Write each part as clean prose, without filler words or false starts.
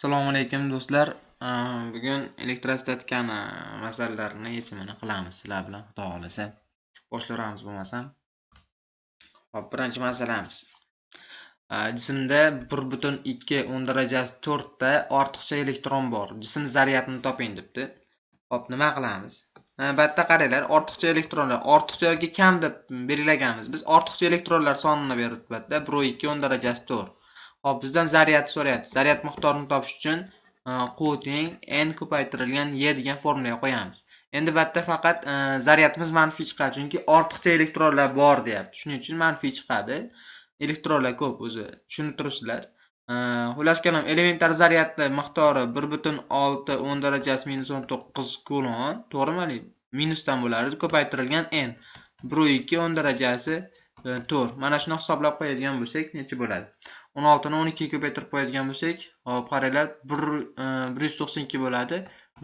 Assalomu alaykum, do'stlar. Bugun elektrostatikani masalalarini yechimini qilamiz sizlar bilan, Xudo xohlasa. Boshlayveramiz bo'lmasam. Hop, birinchi masalamiz. Jismda 1,2 10 darajasi 4 ta ortiqcha elektron bor. Jism zaryadini toping debdi. Hop, nima qilamiz? Bu yerda qaranglar, ortiqcha elektronlar, ortiqcha yoki kam deb belgilaganmiz. Biz ortiqcha elektronlar sonini beribdi bu yerda 1,2 10 darajasi 4. Hop, bizdan zaryadni so'rayapti. Zaryad miqdorini topish uchun Q teng N ko'paytirilgan Y degan formulaga qo'yamiz. Endi bu yerda faqat zaryadimiz manfiy chiqadi, chunki ortiqcha elektronlar bor deyapti. Shuning uchun manfiy chiqadi. Elektronlar ko'p o'zi, tushunib turibsizlar. Xullas kalom, elementar zaryadni miqdori 1,6 10 darajasi minus 19 kulon, to'g'rimi? Minusdan bo'lardi, ko'paytirilgan N 1,2 10 darajasi 4. Mana shuni hisoblab qo'yadigan bo'lsak, necha bo'ladi? 16 ni 12 ga ko'paytirib qo'yadigan bo'lsak, hop, qaranglar, 192 bo'ladi.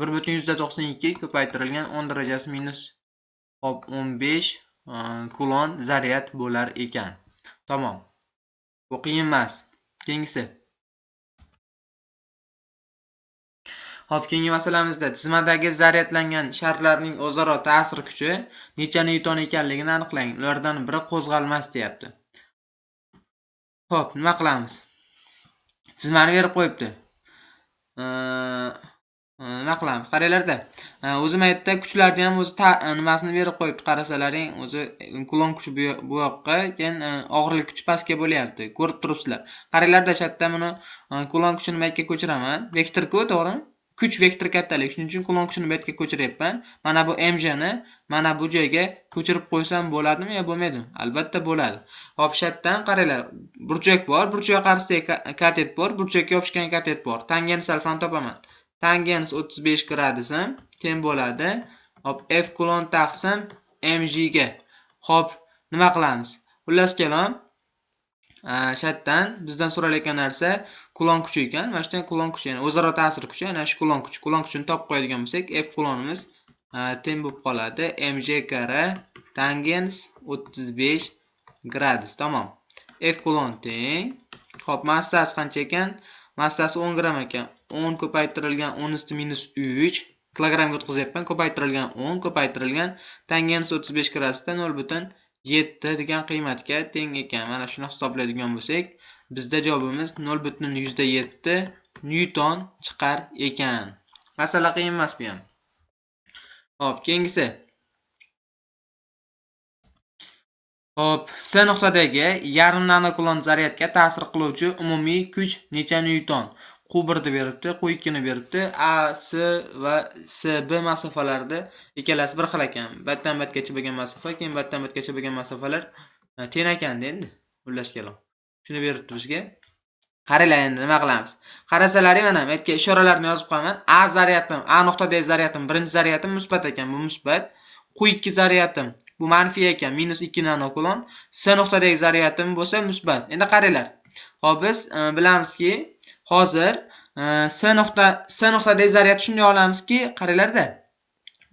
1,92 ko'paytirilgan 10 darajasi minus, hop, 15 kulon zaryad bo'lar ekan. Tamom. Bu qiyin emas. Keyingisi. Hop, keyingi masalamizda tizmadagi zaryadlangan sharlarning o'zaro ta'sir kuchi necha nyuton ekanligini aniqlang. Ulardan biri qo'zg'almas deyapti. Hop, nima qilamiz? Tizmani berib qo'yibdi. Nima qilamiz? Qaranglarda, o'zi bu yerda kuchlarni ham o'zi nimasini berib qo'yibdi. Qarasalaring, o'zi kulon kuchi bu yoqqa, keyin og'irlik kuchi pastga bo'lyapti. Ko'rib turibsizlar. Qaranglarda, shu yerda buni kulon kuchini bu yerga ko'chiraman. Vektor-ku, to'g'rimi? Kuch vektor kattalik. Shuning uchun kulon kuchini bu yerga ko'chiryapman. Mana bu MJ ni mana bu joyga ko'chirib qo'ysam bo'ladimi yo bo'lmaydimi? Albatta bo'ladi. Hop, shu yerdan qaranglar, burchak bor, burchak qarshisidagi katet bor, burchakka yopishgan katet bor. Tangens alfani topaman. Tangens 35 gradusim teng bo'ladi. Hop, F kulon taqsim MJ ga. Hop, nima qilamiz? Xullas kalom, shu yerdan bizdan so'ralayotgan narsa kulon kuchi ekan. Mana shu yerdan kulon kuchi, ya'ni o'zaro ta'sir kuchi, ana shu kulon kuchi. Kulon kuchini topib qo'yadigan bo'lsak, F kulonimiz teng bo'lib qoladi MJ karra tangens 35 gradus. Tamom. F kulon teng. Hop, massasi qancha ekan? Massasi 10 gramm ekan. 10 ko'paytirilgan 10 usti minus 3 kilogrammga o'tkazyapman. Ko'paytirilgan 10 ko'paytirilgan tangens 35 gradusda 0,7 degan qiymatga teng ekan. Mana shuni hisoblaydigan bo'lsak, bizda javobimiz 0,7 nyuton chiqar ekan. Masala qiyin emas bu ham. Hop, keyingisi. Hop, S nuqtadagi yarim nanokulon zaryadga ta'sir qiluvchi umumiy kuch necha nyuton? Q1 ni beribdi, Q2 ni beribdi. A, S va SB masofalarida ikkalasi bir xil ekan. Batdan batgacha bo'lgan masofa, keyin batdan batgacha bo'lgan masofalar teng ekanda endi. Xullas kalom. Shuni beribdi bizga. Qaranglar, endi nima qilamiz? Qarasalaring, mana bu yerga ishoralarni yozib qo'yaman. A zaryadim, A nuqtadagi zaryadim, birinchi zaryadim musbat ekan, bu musbat. Q2 zaryadim, bu manfiy ekan, minus 2 nanokulon. S nuqtadagi zaryadim bo'lsa musbat. Endi qaranglar. Hop, biz bilamizki, hozir S nuqtadagi zaryadni shunday olamizki, qaranglarda.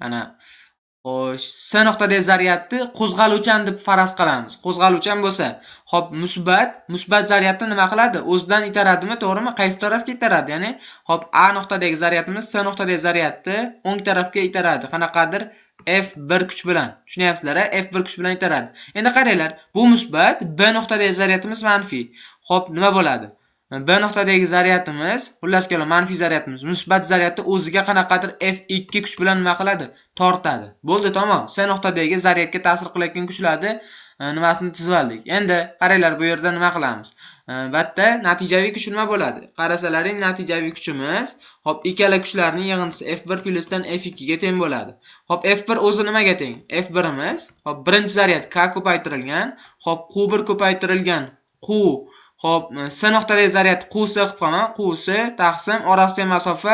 Mana, xo'sh, S nuqtadagi zaryadni qo'zg'aluvchan deb faraz qilamiz. Qo'zg'aluvchan bo'lsa, hop, musbat zaryadni nima qiladi? O'zidan itaradimi, to'g'rimi? Qaysi tarafga itaradi? Ya'ni, hop, A nuqtadagi zaryadimiz S nuqtadagi zaryadni o'ng tarafga itaradi. Qanaqadir F1 kuch bilan. Tushunyapsizlar-a? F1 kuch bilan itaradi. Endi qaranglar, bu musbat, B nuqtadagi zaryadimiz manfiy. Hop, nima bo'ladi? B nuqtadagi zaryadimiz, xullas kalom, manfiy zaryadimiz musbat zaryadni o'ziga qanaqadir F2 kuch bilan nima qiladi? Tortadi. Bo'ldi, tamom. S nuqtadagi zaryadga ta'sir qilayotgan kuchlarni nimasini tizib oldik. Endi qaranglar, bu yerda nima qilamiz? Bu yerda natijaviy kuch nima bo'ladi? Qarasalaring, natijaviy kuchimiz, hop, ikkala kuchlarning yig'indisi F1 plyusdan F2 ga teng bo'ladi. Hop, F1 o'zi nimaga teng? F1imiz, hop, birinchi zaryad K ko'paytirilgan, hop, Q1 ko'paytirilgan Q, hop, S nuqtadagi zaryad QS qilib qo'yaman. QS taqsim orasidagi masofa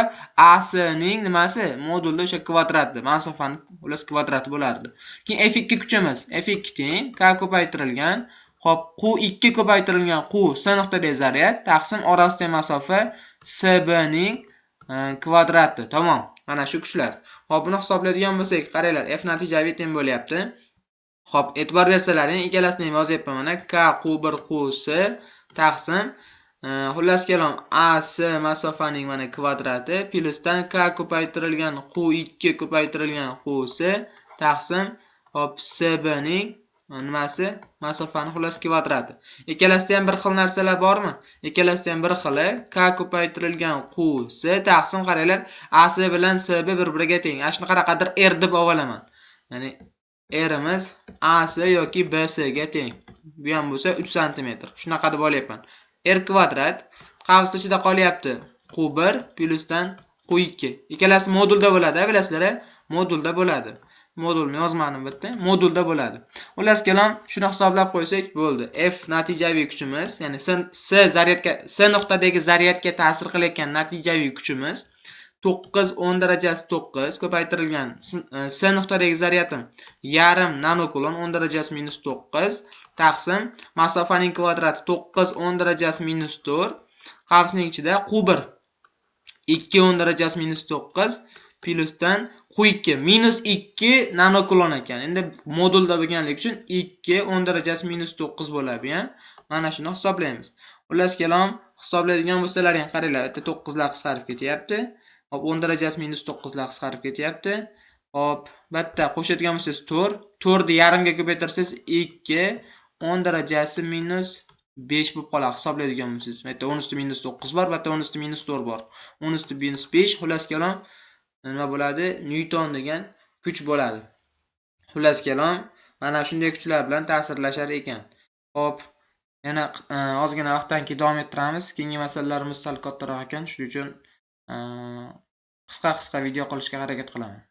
AS ning nimasi? Modulda o'sha kvadrati, masofani xullas kvadrati bo'lardi. Keyin F2 kuchimiz F2 teng K ko'paytirilgan, hop, Q2 ko'paytirilgan Q S nuqtadagi zaryad taqsim orasidagi masofa SB ning kvadrati. Tamom. Mana shu kuchlar. Hop, buni hisoblaydigan bo'lsak, qaranglar, F natijaviy teng bo'lyapti. Hop, e'tibor bersalaring, ikkalasini ham yozyapman mana. K Q1 QS taqsim Xullas kalom, AS masofaning mana kvadrati plyusdan K ko'paytirilgan Q2 ko'paytirilgan QS taqsim hop SB ning nimasi? Masofani xullas kvadrati. Ikkalasida ham bir xil narsalar bormi? Ikkalasida ham bir xili. K ko'paytirilgan QS taqsim, qaranglar, AS bilan SB bir-biriga teng. Ana shuni qanaqadir R deb olaman. Ya'ni R'imiz AS yoki BS ga teng. Bu ham bo'lsa 3 sm. Shunaqa deb olyapman. R kvadrat qavs ichida qolyapti Q1 plyusdan Q2. Ikkalasi modulda bo'ladi, bilasizlar, modulda bo'ladi. Modulni yozmadim bitta, modulda bo'ladi. Xullas kalom, shuni hisoblab qo'ysak bo'ldi. F natijaviy kuchimiz, ya'ni S zaryadga, S nuqtadagi zaryadga ta'sir qilayotgan natijaviy kuchimiz 9 10 darajasi 9 ko'paytirilgan S nuqtadagi zaryadim yarim nanokulon 10 darajasi minus 9 taqsim masofaning kvadrati 9 10 darajasi minus 4 qavsning ichida Q1 2 10 darajasi minus 9 plyusdan Q2 minus 2 nanokulon ekan. Endi modulda bo'lganligi uchun 2 10 darajasi minus 9 bo'ladi ham. Mana shuni hisoblaymiz. Xullas kalom, hisoblaydigan bo'lsalaring qaranglar, bitta 9 lar qisqarib ketyapti. Hop, 10 darajasi minus 9 lar qisqarib ketyapti. Hop, bitta qo'shadigan bo'lsangiz 4, 4 ni yarimga ko'paytirsangiz 2 10 darajasi minus 5 bo'lib qoladi hisoblaydigan bo'lsangiz. Bu yerda 10 usti minus 9 bor, bu yerda 10 usti minus 4 bor. 10 usti minus 5, xullas kalom nima bo'ladi? Nyuton degan kuch bo'ladi. Xullas kalom, mana shunday kuchlar bilan ta'sirlashar ekan. Hop, yana ozgina vaqtdan keyin davom ettiramiz. Keyingi masalalarimiz sal kattaroq ekan, shuning uchun qisqa-qisqa video qilishga harakat qilaman.